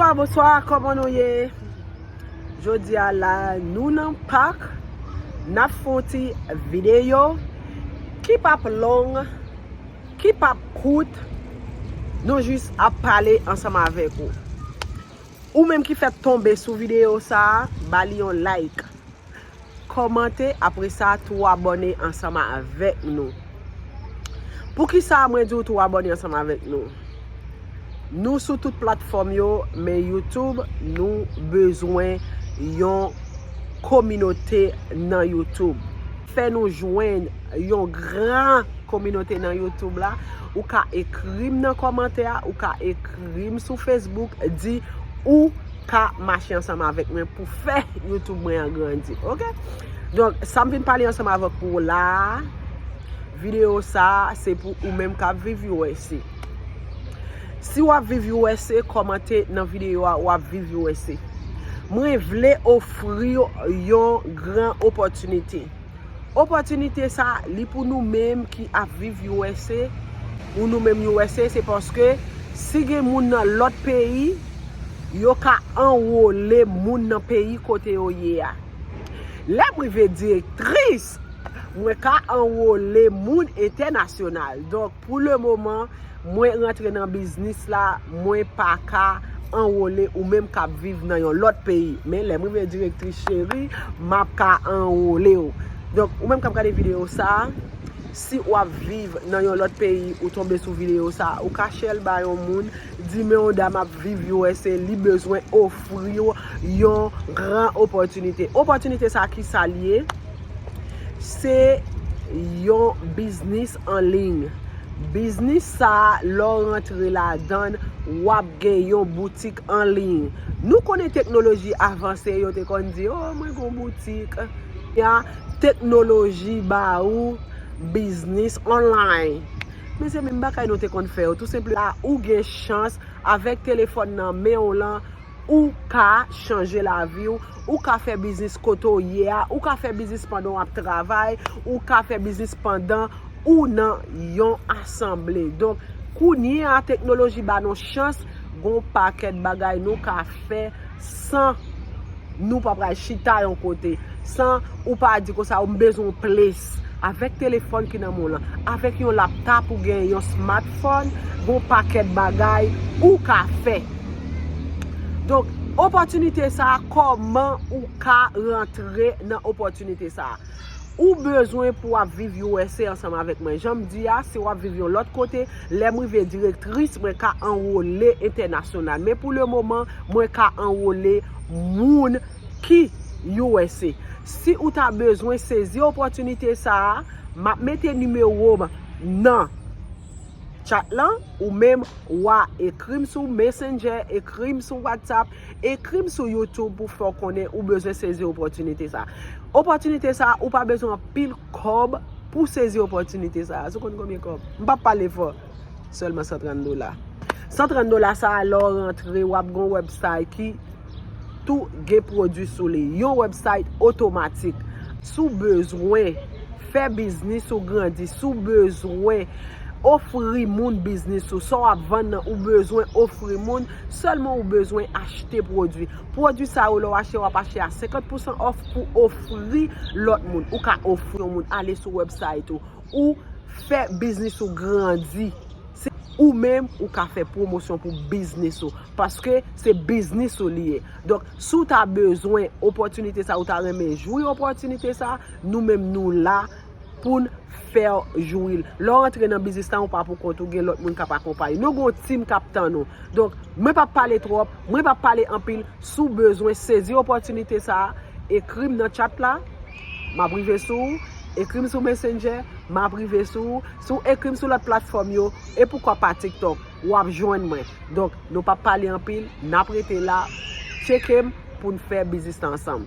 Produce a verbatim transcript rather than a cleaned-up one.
Bonswa, bonswa, kòman nou ye? Jodi a la, nou nan pak, n ap fè yon ti videyo ki p ap long, ki p ap kout, nou jis ap pale ansanm avèk ou. Ou menm ki fèk tonbe sou videyo sa a, ba li yon like. Kòmante, apre sa, tou abòne ansanm avèk nou. Poukisa mwen di w tou abòne ansanm avèk nou? Nou sou tout platfòm yo, men YouTube, nou bezwen yon kominote nan YouTube. Fè nou jwenn yon gran kominote nan YouTube la. Ou ka ekri m nan kòmantè a, ou ka ekri m sou Facebook, di ou ka mache ansanm avèk mwen pou fè YouTube mwen an grandi, oke? Donk, sa m vin pale ansanm avèk ou la a, videyo sa a, se pou ou menm k ap viv U S A. Si w ap viv U S A, kòmante nan videyo a, w ap viv U S A. Mwen vle ofri w yon gran opòtinite. Opòtinite sa, li pou nou menm ki ap viv U S A, ou nou menm U S A, se paske si gen moun nan lòt peyi, yo ka anwole moun nan peyi kote yo ye a. Lè m rive direktris, mwen ka anwole moun entènasyonal. Donk, pou le moman, mwen rantre nan biznis la, mwen pa ka anwole ou menm k ap viv nan yon lòt peyi. Men lè m rive direktris cheri, m ap ka anwole w. Donk, ou menm k ap gade videyo sa a, si w ap viv nan yon lòt peyi, ou tonbe sou videyo sa a, ou ka share l ba yon moun, di men yon dam ap viv U S A, li bezwen ofri w yon gran opòtinite. Opòtinite sa a, ki sa l ye? Se yon biznis an liy. Biznis sa a, lè w rantre ladan l, w ap gen yon boutik an liy. Nou konnen teknoloji avanse, yo te konn di, "O, mwen gen yon boutik." Ya, teknoloji ba ou biznis online. Men se menm bagay nou te konn fè yo. Tou senpleman, ou gen chans, avèk telefòn nan men w lan, ou ka chanje lavi w, ou ka fè biznis kote w ye a, ou ka fè biznis pandan w ap travay, ou ka fè biznis pandan ou nan yon asanble. Donk, kounye a, teknoloji ba nou chans, gon pakèt bagay nou ka fè san nou pa pral chita yon kote, san ou pa di konsa, "Ou m bezwen yon ples." Avèk telefòn ki nan men w lan, avèk yon laptop ou gen yon smartphone, gon pakèt bagay ou ka fè. Donk, opòtinite sa a, kòman ou ka rantre nan opòtinite sa a? Ou bezwen pou w ap viv U S A ansanm avèk mwen. Jan m di a, si w ap viv yon lòt kote, lè m rive direktris, mwen ka anwole entènasyonal. Men pou le moman, mwen ka anwole moun ki U S A. Si ou ta bezwen sezi opòtinite sa a, m ap mete nimewo m nan chat lan, ou menm w a ekri m sou Messenger, ekri m sou WhatsApp, ekri m sou YouTube pou fè w konnen ou bezwen sezi opòtinite sa a. Opòtinite sa a, ou pa bezwen anpil kòb pou sezi opòtinite sa a. Si w konn konbyen kòb? M p ap pale fò. Sèlman san trant dola. San trant dola sa a, lè w rantre, w ap gen yon website ki tou gen pwodui sou li. Yon website otomatik. Si w bezwen fè biznis ou grandi, si w bezwen ofri moun biznis ou, sa w ap vann nan, ou bezwen ofri moun, sèlman ou bezwen achte pwodui. Pwodui sa yo, lè w achte, w ap achte a senkant pousan off pou ofri lòt moun. Ou ka ofri yon moun ale sou website ou, ou fè biznis ou grandi. Se ou menm ou ka fè pwomosyon pou biznis ou, paske se biznis ou li ye. Donk, si w ta bezwen opòtinite sa, ou ta renmen jwi opòtinite sa, nou menm nou la pou n fè w jwi l. Lè w rantre nan biznis la, ou pa pou kont ou, gen lòt moun k ap akonpaye. Nou gen yon team k ap tann ou. Donk, mwen p ap pale twòp, mwen p ap pale anpil. Si w bezwen sezi opòtinite sa a, ekri m nan chat la, m ap rive sou ou. Ekri m sou Messenger, m ap rive sou ou. Si w ekri m sou lòt platfòm yo, e poukwa pa TikTok, w ap jwenn mwen. Donk, nou p ap pale anpil, n ap rete la, tcheke m pou n fè biznis la ansanm.